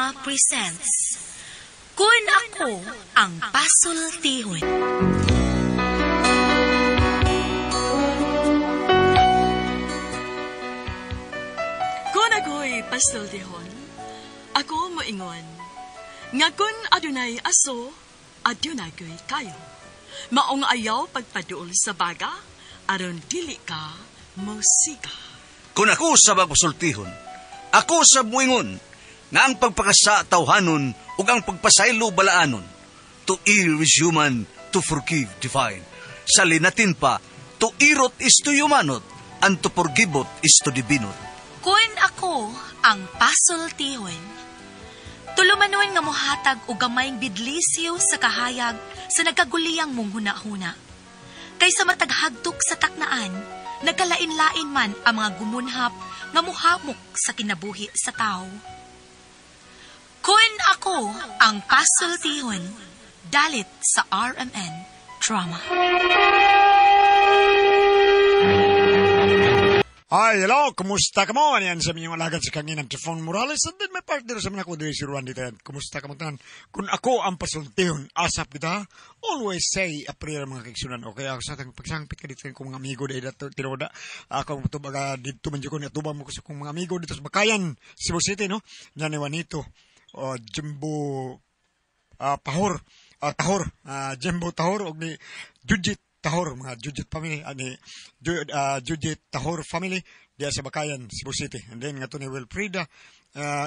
Drama presents Kun Ako Ang Pasultihon. Kun ako'y pasultihon, ako moingon, nga kun adunay aso, adunay ko'y kayo. Maong ayaw pagpaduol sa baga, aron dili ka mosiga. Kung ako sa magpasultihon, ako sa muingon, nga ang pagpakasa tawhanon ug ang pagpasaylo balaanon. To err is human, to forgive divine. Sa linatin pa, to irot is to humanot, and to forgiveot is to divinot. Kun ako ang pasultihon, tulumanon nga mohatag og gamayng bidlisyo sa kahayag sa nagkaguliyang mong huna-huna. Kaysa mataghagtok sa taknaan, nagkalain-lain man ang mga gumunhap nga muhamok sa kinabuhi sa tao. Kun ako ang pasultihon, dalit sa RMN Drama. Hi, hello, kumusta ka mo? Yan sa inyong alagad sa kanginan, Trifon Morales. And then may partner sa mga ko diri si Ruan dito. Kumusta ka mo tanan? Kung ako ang pasultihon, asap kita, always say a prayer mga kaigsunan. Okay, ako sa atang pagsangpit ka dito kong mga amigo dahil dato tiroda. Ako tubaga dito man ko niatubang mo ko sa kong mga amigo dito sa Bakayan, Cebu City, no? Yan ni Juanito, Jimbo Pahor, Tahor, Jimbo Tahor og ni Jujit Tahor, mga Jujit family, ani Jujit Tahor family diya sa Bakayan, Cebu City. And then nga to ni Wilfrida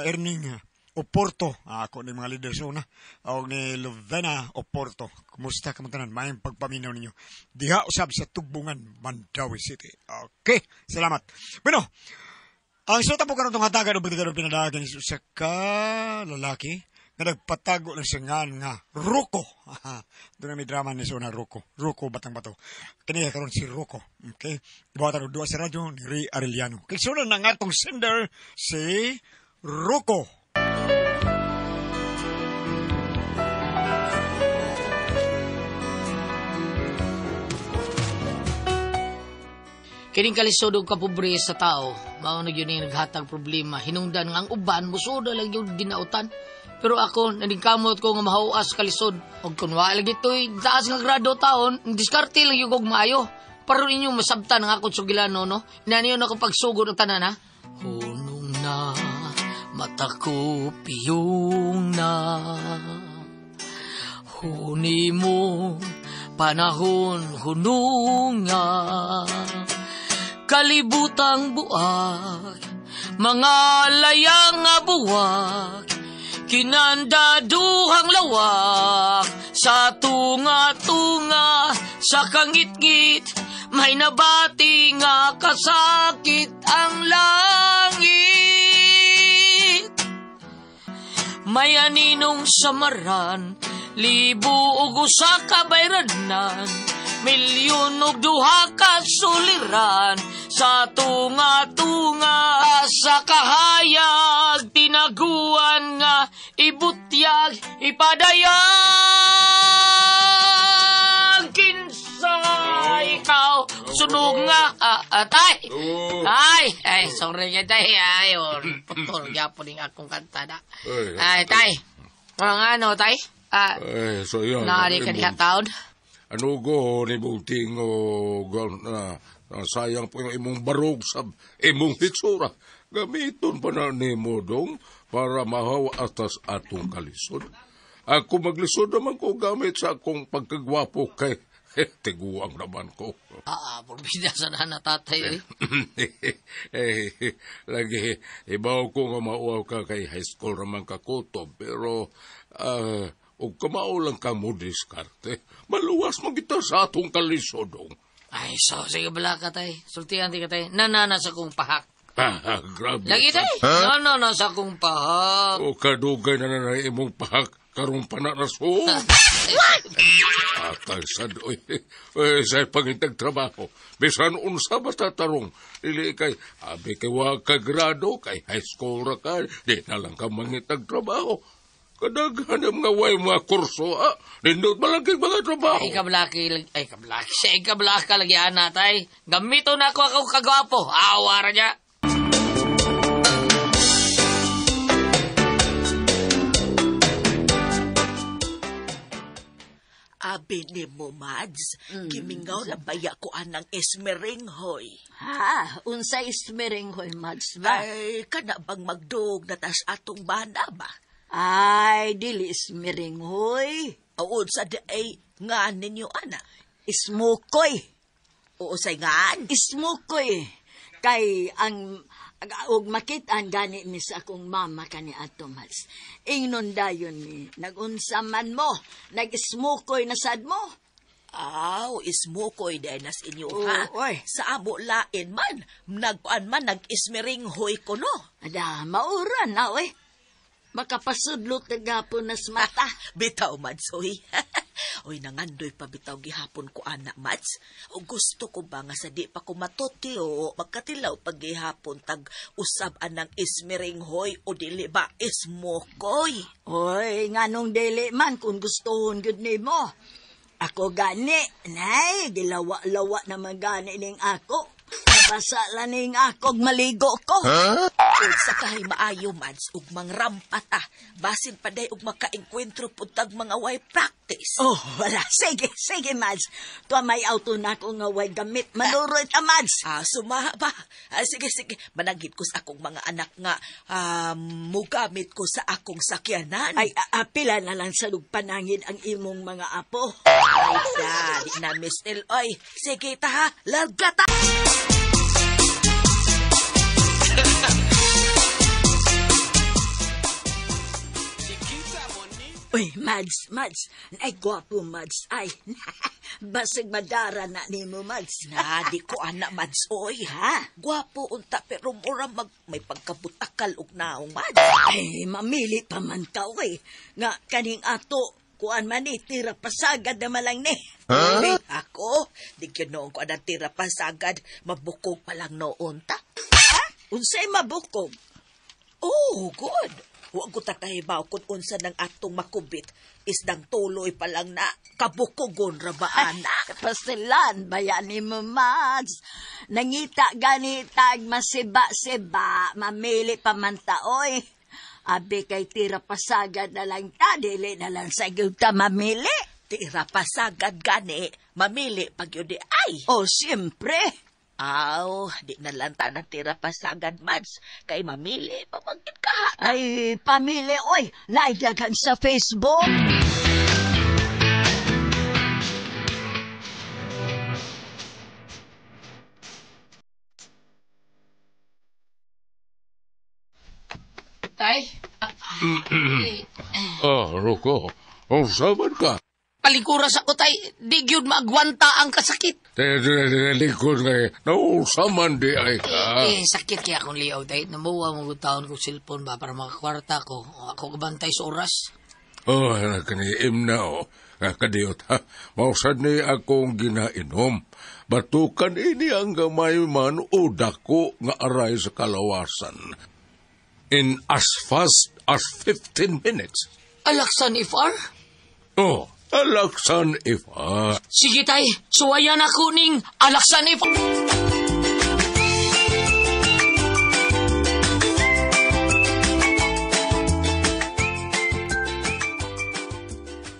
Erning Oporto, ako ni mga leaders una, og ni Lovena Oporto. Kumusta ka tanan? Maayong pagpaminaw ninyo. Diha usab sa Tugbungan, Mandaue City. Okay, salamat. Bueno, ang suta po karon tong hatagan og bigay pinadagan sa ka lalaki nga nagpatago ng singan nga Ruko. Doon na may drama ni Sona Ruko. Ruko Batang Bato. Kini karon si Ruko. Okay? Ibuhatan og duwa sa radyo ni Ray Arellano. Kay suna na nga atong sender si Ruko. Kining kalisod og kapobre sa tao, mao na gyud ning naghatag problema. Hinungdan nga ang uban musuda lang gyud ginautan. Pero ako, naningkamot ko nga mahuas kalisod. Og kun wa lagi to'y taas nga grado taon, diskarte lang gyud og maayo. Para ninyo masabtan ang akong sugilano, no? Inaniyon ako pagsugod ang tanan, ha? Hunong na, mata ko piyong na. Huni mo, panahon hunong nga. Kalibutang buak, mga layang nga buwak, kinandaduhang lawak, sa tunga-tunga, sa kangitngit, may nabati nga kasakit ang langit. May aninong samaran, libo ug usa ka bayranan, milyon og duha ka suliran, sa tunga-tunga, sa kahayag, tinaguan nga ibutyag, ipadayag. Kinsa ikaw, sunog nga, tay. Ay, ay, sorry ka, tay. Ay, putol, gyapon ning akong kanta na. Ay, tay. Mga ano, tay? Ay, so yan. Naari ka diha taon. Ano go, ni Bulting, o, sayang po yung imong barog sa imong hitsura. Gamiton pa na ni mo dong para mahawa atas atong kalisod. Ako maglisod naman ko gamit sa akong pagkagwapo kay tiguang naman ko. Purbida sa na tatay. Eh, lagi, ibaw ko nga mauaw ka kay high school naman kakutob, pero og kamao lang ka mo diskarte, maluwas mo kita sa atong kalisodong. Ay, so, sige bala ka, tay. Sultihan di ka, tay. Nanana sa kong pahak. Grabe. Lagi, tay. Nanana sa kong pahak. O kadugay na na imong pahak karong panaraso. Atay sad, oy. Sa pangitag trabaho. Bisan unsa basta tarong. Dili kay, abi kay wa ka grado, kay high school ra ka, di na lang ka mangitag trabaho. Kadaghan ang mga way mga kurso, ah. Nindot malaki mga trabaho. Ay, kablaki, ay, kablaki. Ay, kablaka lagi, ana, tay. Gamito na ako akong kagwapo. Awa ra niya. Abi ni mo, Mads. Gimingaw na baya ko anang ismeringhoy. Ha? Unsa ismeringhoy, Mads ba? Ay, kana bang magdog na tas atong bana ba? Ay, dili ismeringhoy. O unsa di ay nga ninyo, ana? Ismukoy. Oo, say ngaan? Ismukoy. Kay ang og makit-an gani ni sa akong mama kani ato, Mads. Ingnon dayon ni, nagunsa man mo, nag-ismukoy na sad mo. Aw, ismukoy dahil nas inyo, Oo, ha? oy. Sa amo lain man, nagkuan man, nag-ismeringhoy ko, no? Ada, maura na, oy. Makapasudlot na gapon nas mata. Bitaw, Mads, oy. Oy, nangandoy pa bitaw gihapon ko, ana, Mads. O gusto ko ba nga sa di pa ko matuti, o magkatilaw pag gihapon tag usab anang ismeringhoy o dili ba ismokoy. Oy, nganong dili man kung gustohon gud nimo. Ako gani, nay, gilawa-lawa naman gani ning ako. Basa lang ning ako, maligo ko. Huh? Ug sa kahay maayo, Mads, ug mangrampat ah. Basin pa day ug makaengkwentro pud tag mga way practice. Oh, wala. Sige, sige, Mads. Tuwa may auto na ako nga way gamit. Manuroy ta, Mads. Ah, sumaha ba? Ah, sige, sige. Managit ko sa akong mga anak nga mugamit ko sa akong sakyanan. Ay, pila na lang sa lugpanangin ang imong mga apo. Ay, dali na, Miss L. Oy, sige ta ha. Larga ta! Uy, Mads, Mads. Ay, gwapo, Mads. Ay, basig madara na ni mo, Mads. Na, di ko ana, Mads, oy. Ha? Gwapo unta, pero mura may pagkabutakal og naong, Mads. Ay, mamili pa man ka, oy. Nga, kaning ato, kuan man ni, tira pasagad na malang ni. Huh? Uy, ako, di yun noon ko anang tira pasagad, mabukog pa lang noon ta. Ha? Unsay mabukog? Oh, good. Huwag ko takahibaw kung unsa ng atong makubit. Isdang tuloy pa lang na kabukogon ra ba, ana? Pasilan, bayani mo, Mads. Nangita gani tag masiba-siba, mamili pa man ta, oy. Abi kay tira pasagad na lang ta, dili na lang sa ta mamili. Tira pasagad gani, mamili pag yun di ay. Oh, siyempre. Aw, di na lang ta ng tira pasagad, Mads. Kay mamili, pamangkin ka. Ay, pamili, oy, naidagan sa Facebook. Tay? Ah, Rocco, saman ka? Palikuras ako, tay. Di gyud maagwanta ang kasakit. Likod nga eh. Nausaman di ay ka. Eh, sakit kaya akong liyaw, tay. Namuha mo taon ko cellphone ba para makakwarta ko. Ako kabantay sa oras. Oh, nakaniim na, oh. Kakadiyot, ha. Mausad ni akong ginainom. Batukan ini ang gamay man o dako nga aray sa kalawasan. In as fast as 15 minutes. Alaksan FR? Oh, Alaksan FR. Sige, tay. Suwayan ako ning Alaksan FR.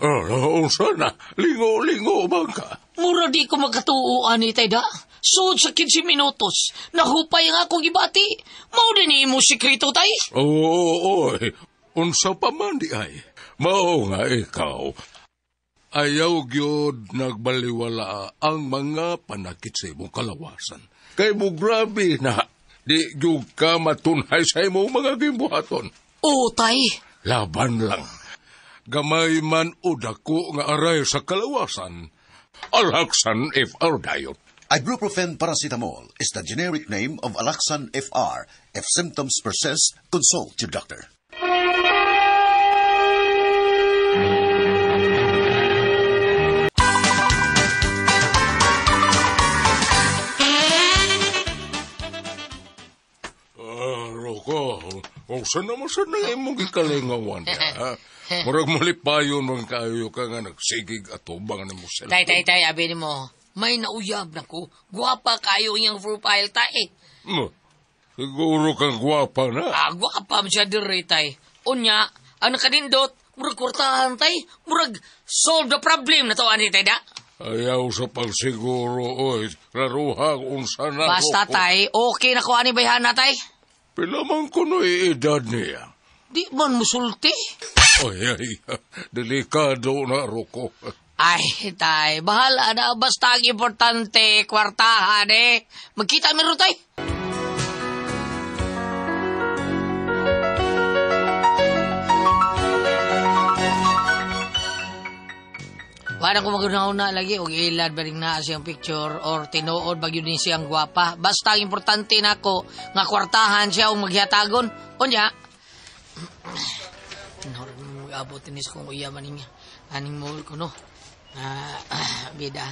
Oh, unsa na? Lingo-lingo man ka. Mura di ko magkatuo, ani, tay, da. Sud sa 15 minutos. Nahupay ang akong gibati. Mao din imo sikreto, tay. Oo, oy. Unsa pa man di ay. Mao nga ikaw. Ayaw gyud nagbaliwala ang mga panakit sa imong kalawasan. Kay mo grabe na, di gyud ka matunhay sa imong mga gimbuhaton. Oo, tay. Laban lang. Gamay man o dako nga aray sa kalawasan. Alaksan FR dayon. Ibuprofen paracetamol is the generic name of Alaxan FR. If symptoms persist, consult your doctor. Rocco, saan naman saan na imong gikalingawan niya? Murag malipayon man kayo ka nga nagsigig at tubang ni mo cellphone. Tay, tay, tay, abi ni mo, may nauyab na ko. Guwapa kayo iyang profile, tay. No, siguro kang guwapa na. Ah, guwapa mo siya dire, tay. Unya, ang nakadindot, Murag kwartahan, tay. Murag solve the problem na to, ani, tay, da. Ayaw sa pagsiguro, oy. Raruhang unsa na. Basta, tay, okay na ko ani bayhan na, tay. Pila man ko no edad niya. Di man musulti. Ay, ay, delikado na roko. Ay, tay, bahala na. Basta ang importante, kwartahan eh. Magkita meron, tay. Wala ko magunauna lagi og ilad ba rin naa siyang picture or tinuod ba yun din siyang gwapa. Basta ang importante nako nga kwartahan siya og maghihatagon. Unya, abot ni sa kong uyab aning aning mall ko no. Bida.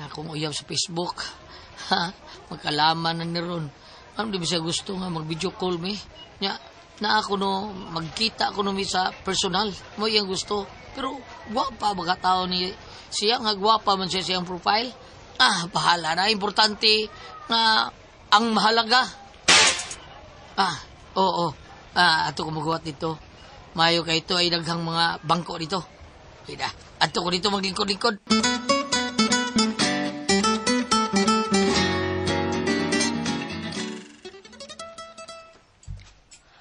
Akong uyab sa Facebook. Ha, magkalaman na ni ron. Ano di ba siya gusto nga mag-video call mi? Nya, na ako no magkita ko no mi sa personal. Mo iyang gusto. Pero gwapa ba ka tao ni siya nga gwapa man siya siyang profile? Ah, bahala na. Importante nga ang mahalaga. Ah, oo. Ah, ato ko magawa dito. Mayo kay ito ay daghang mga bangko dito. Pwede. Ato ko dito maglingkod-lingkod.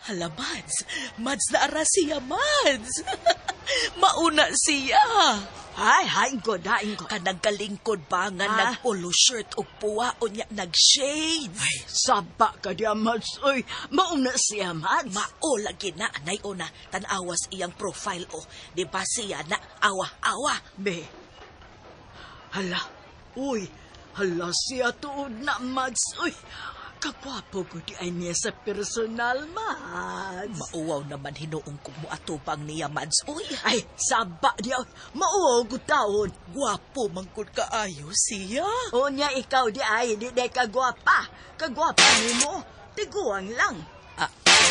Hala, Mads. Mads na ara siya, Mads. Mauna siya. Ay, hain ko, hain ko. Kanang kalingkod ba nga nag-polo shirt o puwa o niya nag-shades? Ay, saba ka diya, Mads. Uy, mauna siya, Mads. Mao lagi na, anay o na, tanawas iyang profile o. Di ba siya na awa-awa? Be, hala, uy, hala siya tuod na, Mads. Uy, kagwapo ko di ay niya sa personal, Mads. Mauwaw naman hinuong ko mo atubang niya, Mads. Uy, ay, saba diya. Mauwaw ko taon. Gwapo mangkod kaayo siya. O niya, ikaw di ay, di di kagwapa. Kagwapa nimo, tiguang lang.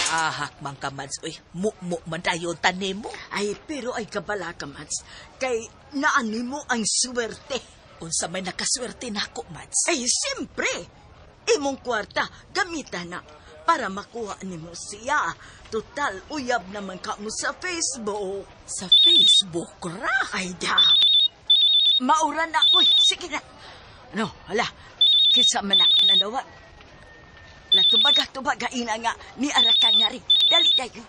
Ahak man ka, Mads. Uy, mu-mu man tayo tanim mo. Ay, pero ay kabala ka, Mads. Kay naani mo ang swerte. Unsa may nakaswerte nako, Mads. Ay, siyempre. Imong kwarta, gamitan na para makuha nimo siya. Total, uyab naman ka mo sa Facebook. Sa Facebook, ra? Ay, da. Maura na. Uy, sige na. Ano, hala. Kisa man na nanawag. La, tubaga, tubaga, ina nga. Ni Arakan nga rin. Dali tayo.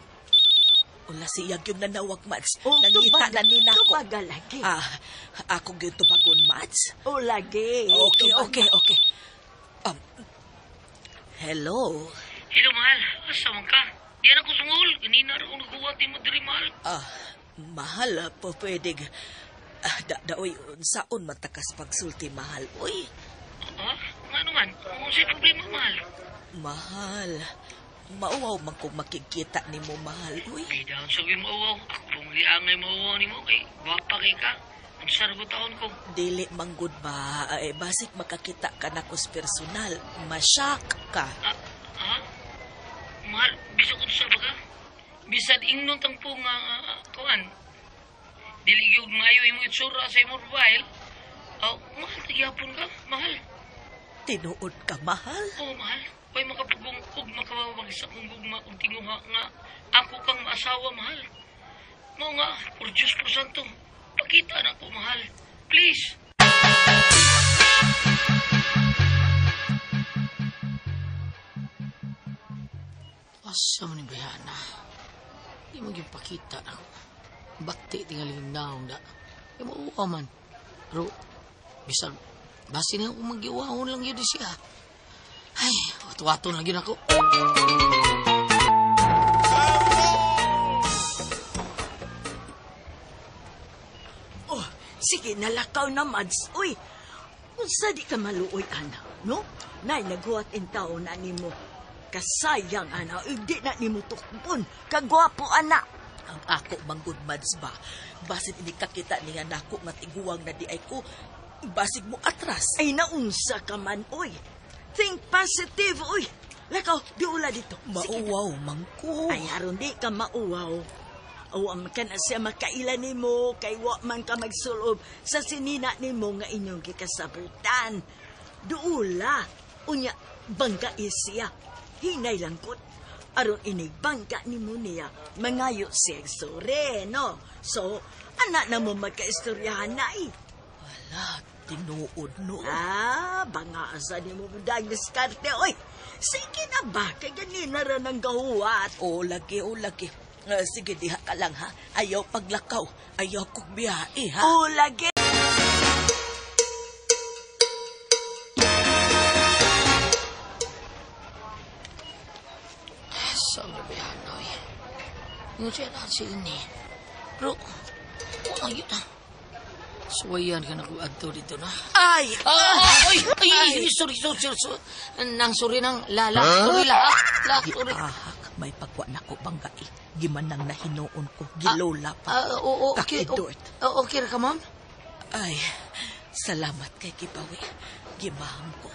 Wala siya yung nanawag, Mads. Oh, nangita tubaga, na ni nako. Tubaga lagi. Ah, ako yung tubagon, Mads. Oh, lagi. Okay, tubaga. okay, okay. Hello? Hello, mahal. Asa man ka? Di na ko sungol. Ganina rin akong naghuwatin mo diri, mahal. Ah, mahal, po pwede. Daoy, unsaon matakas pagsulti, mahal. Uy. Ah, nga naman? Unsay problema, mahal? Mahal, mauwaw man kung makikita ni mo, mahal. Uy. Ay, dahon sa uwi mauwaw. Ako pong giangay mauwaw ni mo. Kay, gwapa kay ka. Ang sargo taon ko. Dili manggod ba? Eh, basik makakita ka na kos personal. Masyak ka. Ha? Mahal, bisag unsa ba ka? Bisag ingnon tang po nga, kuan. Dili gyud maayo imong itsura sa imong profile. Oh, mahal, tagyapon ka, mahal. Tinuod ka, mahal? Oo, mahal. Way makapugong ug makawawag sa kong gugma ug tinguha nga ako kang maasawa, mahal. Mao nga, por Diyos por Santo, pakita na ko, mahal. Please. Asa man ni Brianna? Di mo yung pakita na ako. Bati tingaling naong da. Di mo uwa man. Pero, bisag, basi na akong mag-iwahon lang yun siya. Ay, watu-waton lang yun ako. Oh, sige, nalakaw na, Mads. Uy, unsa di ka maluoy, ana, no? Nay, naghuwat in tao na nimo. Kasayang, ana, uy, di na nimo tukbon. Kagwapo, ana. Ang ako manggod, Mads ba? Basin ini kakita niya nako nga tiguang na di ay ko. Basig mo atras. Ay, naunsa ka man, uy. Think positive, uy. Lakaw, di ula dito. Mauwaw, mangko. Ay, aron di ka mauwaw. Awa man ka na siya makaila nimo, kay wa man ka magsulob sa sinina nimo nga inyong gikasabutan. Duula, unya, bangga siya. Hinay langkot. Aron inigbangka ni mo niya, mangayo siya sorry, no? So, anak na mo magkaistoryahan na eh. Wala, tinuod no. Ah, bangasa ni mo dag diskarte, oy. Sige na ba, kay ganina ra ng gahuwat. O lagi, o lagi. Sige, diha ka lang ha. Ayaw paglakaw. Ayaw kong biyahe ha. O lagi. Yung siya na si ini. Pero, oh, ayun na. Suwayan ka na kung adto dito na. Ay! Ay! Ay! Sorry, sorry, sorry. Nang sorry nang lala. Sorry la. La, sorry. Ahak, may pagwa na ko banggai. Gimanang na hinuon ko. Gilola pa. Oo, okay. Okay ka, ma'am? Ay, salamat kay Kibawi. Gimaham ko.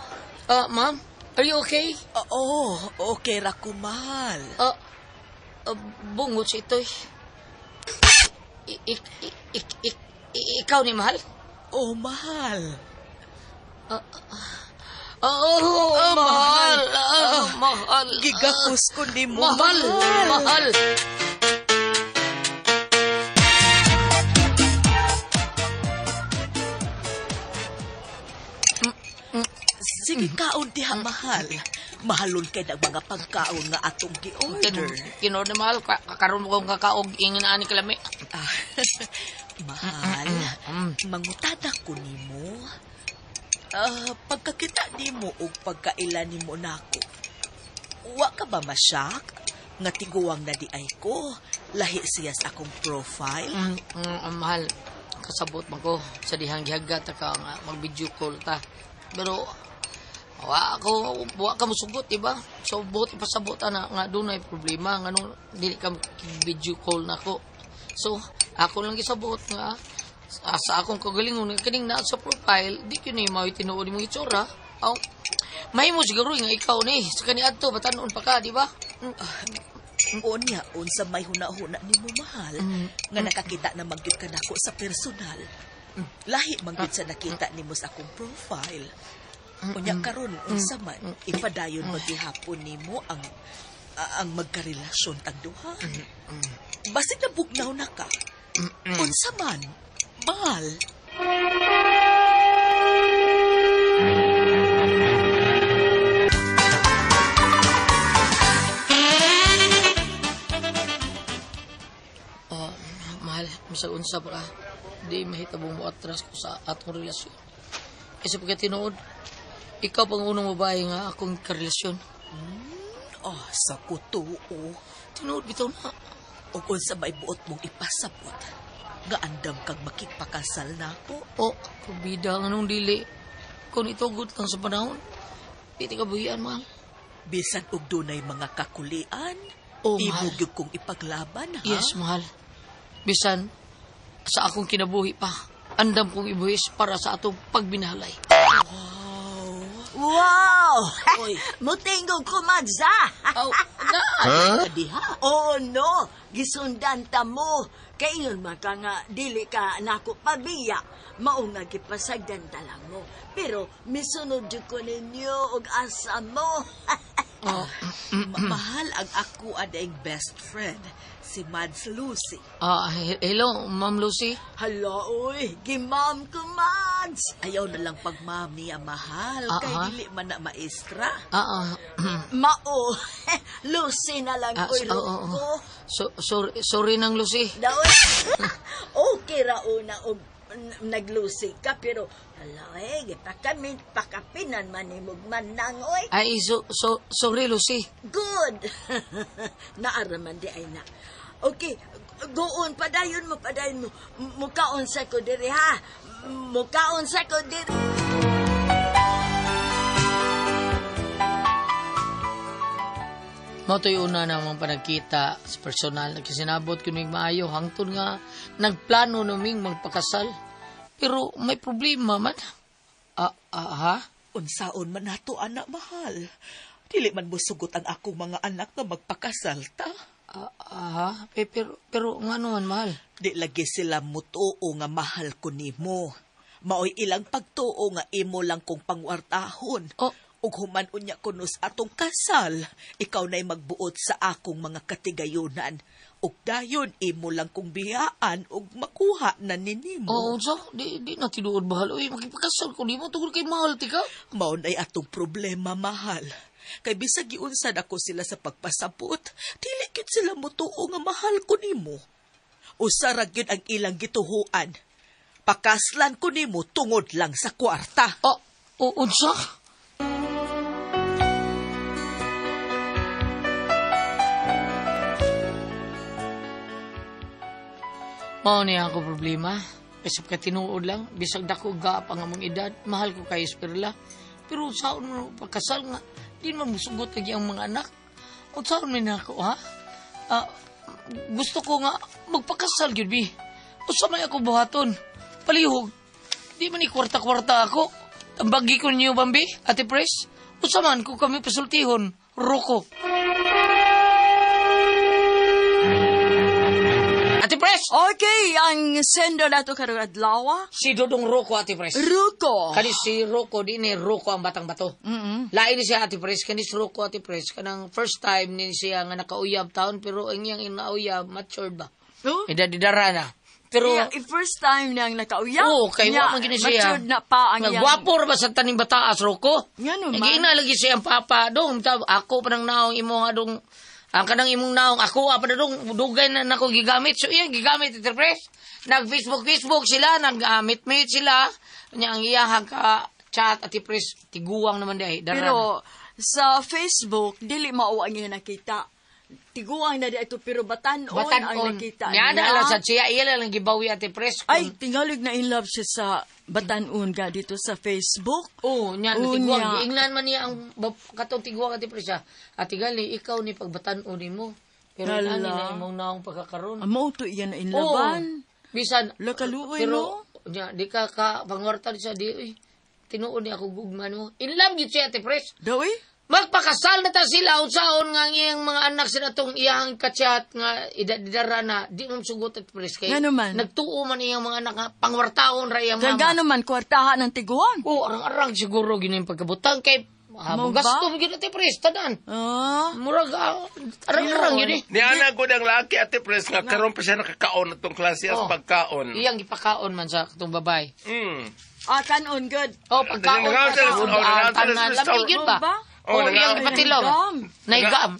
Ma'am, are you okay? Oo, okay ra ko, mahal. Bungot si ito'y. Ikaw ni mahal? Oh, mahal. Oh, mahal. Mahal. Gigakos ko ni mo, mahal. Mahal. Sige, kaon diha, mahal. Mahalon kay ng mga pagkaon nga atong gi-order. Kinorder, mahal. Karoon mo kong kakaog ingin na ani kalami. Mahal, mangutada ko nimo. Pagkakita nimo og pagkaila nimo nako, wa ka ba masyak nga tiguang na di ay ko? Lahi siya sa akong profile. Mahal, kasabot man ko sa dihang gihagat ka nga mag-video call ta. Pero wa ka musugot, diba? So, buot ipasabot na nga doon ay problema. Nga nung dili ka video call na ko. So, ako lang gisabot nga sa akong kagalingon kaning naa sa profile, di ko ni mao tinuod imong itsura. Aw, mahimo siguro nga ikaw ni sa kaniadto batan-on pa ka, di ba? Unya, unsa may huna-huna nimo, mahal, nga nakakita na magyud ka nako sa personal. Lahi man gyud sa nakita nimo sa akong profile. Unya karon unsa man ipadayon maghihapon nimo ang magkarelasyon tag duha. Basin na bugnaw na ka. Unsa man, mahal. Mahal, masag unsa pa ka. Di mahitabong mo atras ko sa atong relasyon. Kasi pagka tinuod, ikaw pang unang babae nga akong karelasyon. Oh, sa kutuo. Tinuod bitaw na. O kung sa may buot mong ipasabot, nga andam kang makipakasal na ako. O, kubida nga nung dili. Kung itugot lang sa panahon, di ka buhian, mahal. Bisan og dunay mga kakulian, oh, mahal. Imo gyud kong ipaglaban, ha? Yes, mahal. Bisan sa akong kinabuhi pa, andam kong ibuhis para sa atong pagbinahalay. Wow! Mutingog ko, Mads, ha? Oh, na! Huh? Oh, no! Gisundan ta mo. Kaingon man ka nga, dili ka nako pabiya. Mao nga gipasagdan ta lang mo. Pero, misunod ko ninyo og asa mo. Oh, mahal ang ako adaing best friend, si Mads Lucy. Hello, Ma'am Lucy. Hello, uy. Gimam ko, Mads. Ayaw na lang pag-ma'am niya, mahal. Kay dili man na maestra. Mao. Lucy na lang, uy, ko. So, sorry nang Lucy. Daw, okay ra una og naglusi ka, pero ala eh, pakapinan man ni mugmanang, oy. Ay, sorry, Lucy. Good. Naaraman di ay na. Okay, go on, padayon mo. Mukaon sa ko diri, ha? Mukaon sa ko diri. Mao to'y una namang panagkita sa personal na kisinabot ko ning maayo hangtod nga nagplano naming magpakasal. Pero may problema man. Ha? Unsaon man nato, anak mahal. Dili man mosugot ang akong mga anak nga magpakasal ta. Pero ngano man, mahal? Di lagi sila mutuo nga mahal ko nimo. Maoy ilang pagtuo nga imo lang kong pangwartahon. Oh. Ug human unya kuno sa atong kasal, ikaw na'y magbuot sa akong mga katigayunan. Ug dayon imo lang kong biyaan ug makuha na ninimo. Oo, unsa? Di na tinuod mahal. Uy, makipakasal ko nimo tungod kay mahal ti ka. Mao na'y atong problema, mahal. Kay bisag giunsan ako sila sa pagpasabot, dili gyud sila motuo nga mahal ko nimo. Usa ra gyud ang ilang gituhuan. Pakaslan ko nimo tungod lang sa kwarta. Oh, unsa? Mao niya ako problema. Isip ka tinuod lang, bisag dako gaap ang among edad, mahal ko kay Esperla. Pero saon mo pagkasal nga, di man musugot lagi ang mga anak. O saon man ako, ha? Gusto ko nga magpakasal gyud bi. Usa man ako buhaton. Palihog. Di man ni kwarta-kwarta ako. Tambagi ko niyo Bambi, Ate Pres. Usa man ko kami pasultihon, Roko. Ate Pres! Okay, ang sender nato karong adlaw. Si Dodong Rocco, Ate Pres. Rocco. Kani si Rocco, di ni Rocco ang batang bato. Mm-hmm. Lain ni siya, Ate Pres. Kani si Rocco, Ate Pres. Kanang first time ni siya nga nakauyab taon, pero ang iyang inauyab, matured ba? Oh? Edad-idara na. Pero, yeah, first time niyang nakauyab. Oo, kay wa man gini siya. Matured na pa ang iyang. Gwapo ra ba sa taning bataas, Rocco? Ngano man? Nagina lagi siya ang papa. Dong, ako pa nang naong imo nga dong. Ang kanang imong naong ako pa na dong dugay na nako gigamit. So iyang gigamit Ate Pres. Nag Facebook sila, nag meet sila. Nya ang iyahang ka chat Ate Pres, tiguang naman diay. Pero sa Facebook dili mao ang iyang nakita. Tiguang na di ito pero batan-on ang nakita niya. Niya. Na sa siya iya lang gibawi Ate Pres. Ay, tingalig na in love siya sa batan-on ga dito sa Facebook. Oo, niya tiguang. Giingnan man niya ang katong tiguang Ate Pres siya. Ate gali, ikaw ni pagbatan-on nimo. Pero ani na imong naong pagkakaron. Amo to iya na in laban. Bisan lakaluoy pero, no. Niya di ka pangwarta siya di uy. Tinuod ni ako gugma mo. In love gyud siya Ate Pres. Daw Magpakasal na ta sila unsaon nga iyang mga anak sila tong iyang kachat nga idadara na di mo sugot at Pres kay nagtuo man iyang mga anak nga pangwartaon ra iyang mama. Gano man kwartahan ng tiguan. Oo, arang-arang siguro gini pagkabutang kay gasto gyud Ate Pres tanan. Murag arang-arang yun eh. Ni ana gud ang laki Ate Pres nga karon pa siya nakakaon atong klase as pagkaon. Iyang gipakaon man sa katong babae. Kanon good. Oh, pagkaon pa tanan lami gyud ba? Oh, iyang patilaw. Naigam.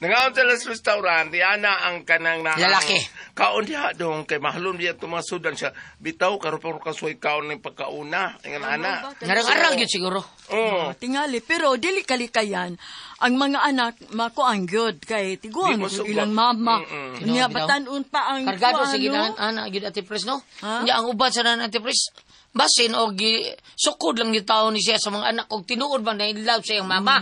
Nangaon sila sa restaurant, ana ang kanang na lalaki. Kaon diha dong kay mahalon diha tumasudan siya. Bitaw karon pa kasuy kaon ning pagkauna. Ingan ana. Narang-arang gyud siguro. Oh. Tingali pero dili kalikayan ang mga anak makuang gyud kay tiguan ilang mama. Nya batan-on pa ang kargado sige ana gyud Ate Pres no. Nya ang uban sa nan Ate Pres. Basin og sukod lang yung tao ni siya sa mga anak og tinuod man na in love sa iyang mama.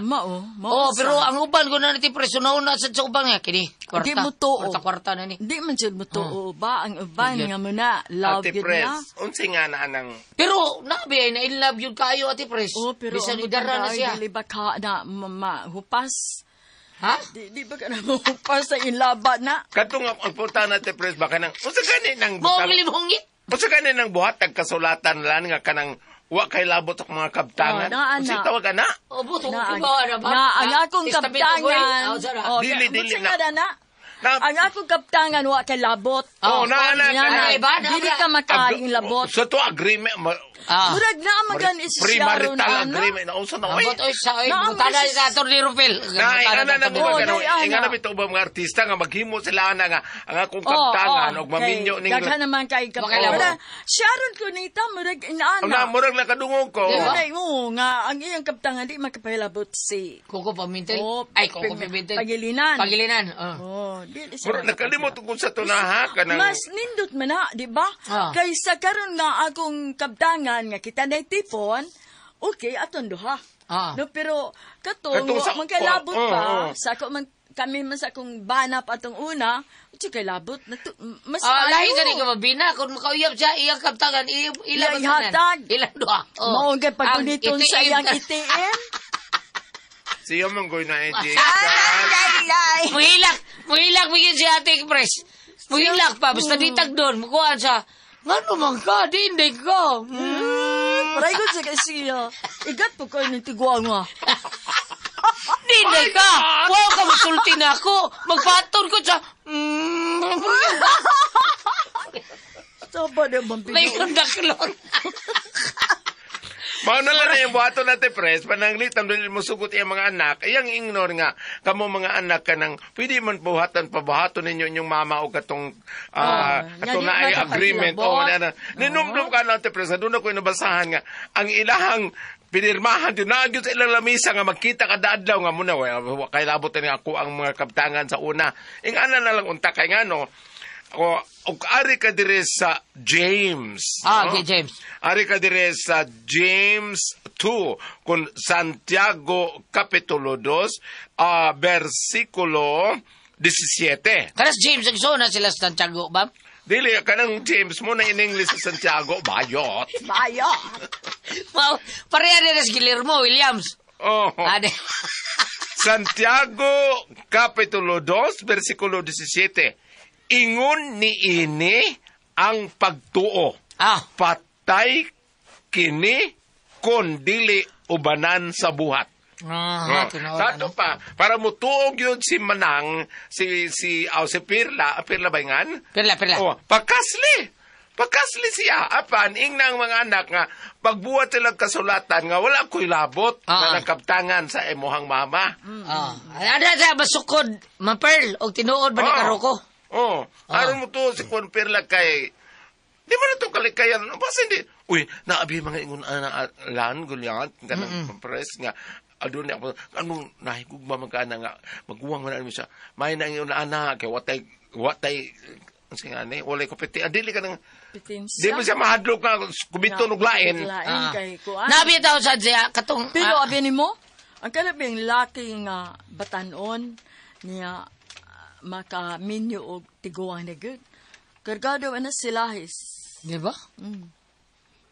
Oh, pero ang uban ko na ni Pres una sa uban nga kini. Kwarta. Di mo tuo. Kwarta na ni. Di man jud mo tuo ba ang uban nga mo na love Ate Pres, unsa nga na anang. Pero nabi ay na in love yun kayo Ate Pres. Oh, pero bisan idara na siya. Dili ba ka na mahupas? Ha? Di ba ka na mahupas sa inlaban na? Katong ang punta na Ate Pres baka nang unsa gani nang butang. Mo Basta kanin ng buhat, tagkasulatan lang nga kanang wa kay labot ang mga kabtangan. Oh, Kasi tawag ka na. O, buto na, ang akong kabtangan. Dili, dili na. Ang akong kaptangan wa kay labot. Oh, na na na. Dili ka makaing labot. Sa to agreement. Murag na magan premarital agreement na usa na oy. Abot oy sa oy butada sa Atty. Rufel. Na ana na mo nga na bitaw ba mga artista nga maghimo sila ana nga ang akong kaptangan og maminyo ning daghan naman kay kaptangan. Sharon ko nita murag inaana. Na murag nakadungog ko. Nay mo nga ang iyang kaptangan di makapahilabot si Coco Pimentel. Ay Coco Pimentel. Pagilinan. Pagilinan. Oh. Pero nakalimot ko sa tunaha kanang mas nindot man na, di ba? Kaysa karon nga akong kabtangan nga kita na tipon, okay aton duha. No, pero katong man kay labot pa, sa ako man kami man sa akong banap atong una, uti kay labot na mas lahi gani ka mabina kung makauyab siya iyang kabtangan ilang ihatag. Ilang duha. Mao kay paguniton sa iyang ATM. Siya man goy na edit. Muhilak, muhilak bigyan si Ate Pres. Muhilak pa basta ditag doon, mukuan siya. Ngano man ka, di hindi ka. Paray ko sa kasiya. Igat po kayo ng tiguang nga. Hinday ka. Wow ka musulti na ako. Magbaton ko sa Saba na bang May daklon. Mao na lang na yung buhaton natin, pres, pananglitan, dili mo sugot iyang mga anak, iyang ignore nga, kamo mga anak ka nang, pwede man buhatan, pabuhaton ninyo inyong mama o katong, katong na ay agreement. O, na, ninumdum ka natin, pres, doon ako inabasahan nga, ang ilahang pinirmahan yun, na sa ilang lamisa nga magkita kada adlaw nga muna, well, kay labot na ako ang mga kaptangan sa una. Ingana na lang unta kay nga, no, o ari ka dire sa James. Ah, no? Okay, James. Ari ka dire sa James 2, kung Santiago Kapitulo 2, versikulo 17. Kanas James, ang na sila sa Santiago, ba? Dili, kanang James mo na in English sa Santiago, bayot. Bayot. Wow, pareha rin si Guillermo Williams. Oh. Ade. Santiago Kapitulo 2, versikulo 17. Ingon ni ini ang pagtuo. Ah. Patay kini kon dili ubanan sa buhat. Ah, Tato pa, para mutuog yun si Manang, si Pirla, Pirla ba ingan? Pirla. Oh, pagkasli. Pagkasli siya, apan, ingnang mga anak nga, pagbuhat silang kasulatan nga, wala ko'y labot na nagkaptangan sa imuhang mama. Ah. Ada sa basukod, ma-pearl, o tinuod ba ni Karoko? Oh, aron mo to si Juan Perla kay di man na to kalikayan. Basta hindi. Uy, naabi mga ingon lan gulyat kanang press nga adun ako anong nahigugma man ka na nga maguwang man mo siya. May na ingon ana kay watay unsa nga ni walay kompete. Dili ka nang di mo siya mahadlok nga kubiton og lain. Kay kuan. Nabi taw sa siya katong pero abi nimo ang kanabing laki nga batanon niya makaminyo og tiguang na good. Kargado na silahis. Di ba?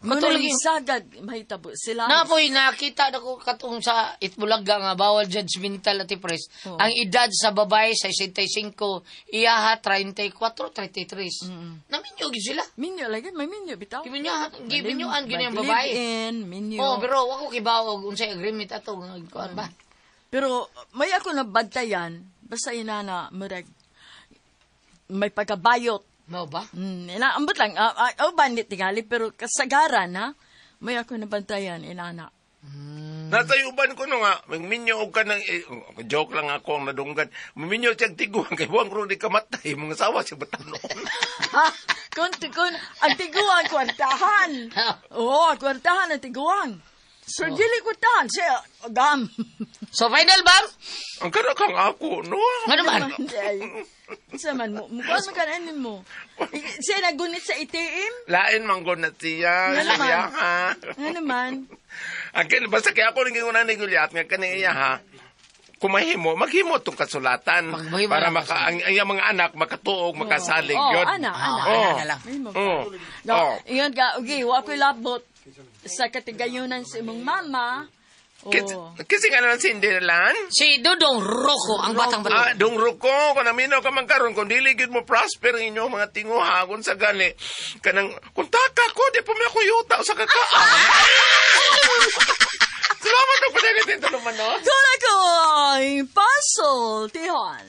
Matulog sagad mahitabo silahis. Napoy nakita na ko katong sa Itbulaga nga bawal judgmental ati pres. Oh. Ang edad sa babae sa 65, iyaha 34, 33. Naminyo gyud sila. Minyo lagi, may minyo bitaw. Giminyuan gyud ang babae. In, minyo. Oh, pero wa ko kibaw og unsay agreement ato kuan ba. Pero may ako nabantayan basta inana murag may pagkabayot. Mao ba? Ina ambot lang bandit tingali pero kasagaran ha. May ako nabantayan inana. Nasa uban ko no nga magminyo og kanang joke lang ako ang nadunggan. Maminyo siyang tiguan kay buang ro di kamatay mga sawa siya batanon. Ha, kun ang tiguan kwartahan. Oo, kwartahan ang tiguan. So, dili ko tahan siya, gam. So, final ba? Ang karakang ako, no? Ano man? Sa man mo, mukha man kanin mo. Siya nagunit sa ATM? Lain man gunit siya. Nga naman. Nga naman. Ang basta kaya ako naging una ni Goliath, nga kaning iya ha, kumahimo, maghimo itong kasulatan. Para maka, ang mga anak makatuog, makasalig. Oh, ana, ana. Lang. Ingon ka, okay, wako'y labot sa katigayunan sa imong mama. Oh. Kasi nga naman si Indelan? Si Dudong Rocco, ang batang bato. Ah, Dong Rocco, kung namino ka man karon, kung dili gyud mo prosper ang inyong mga tinguha, kung sa gani, kanang, kung taka ko, di pa may ako yuta sa kakaan. Salamat ako na ganito naman, no? Kung ako ay pasultihan.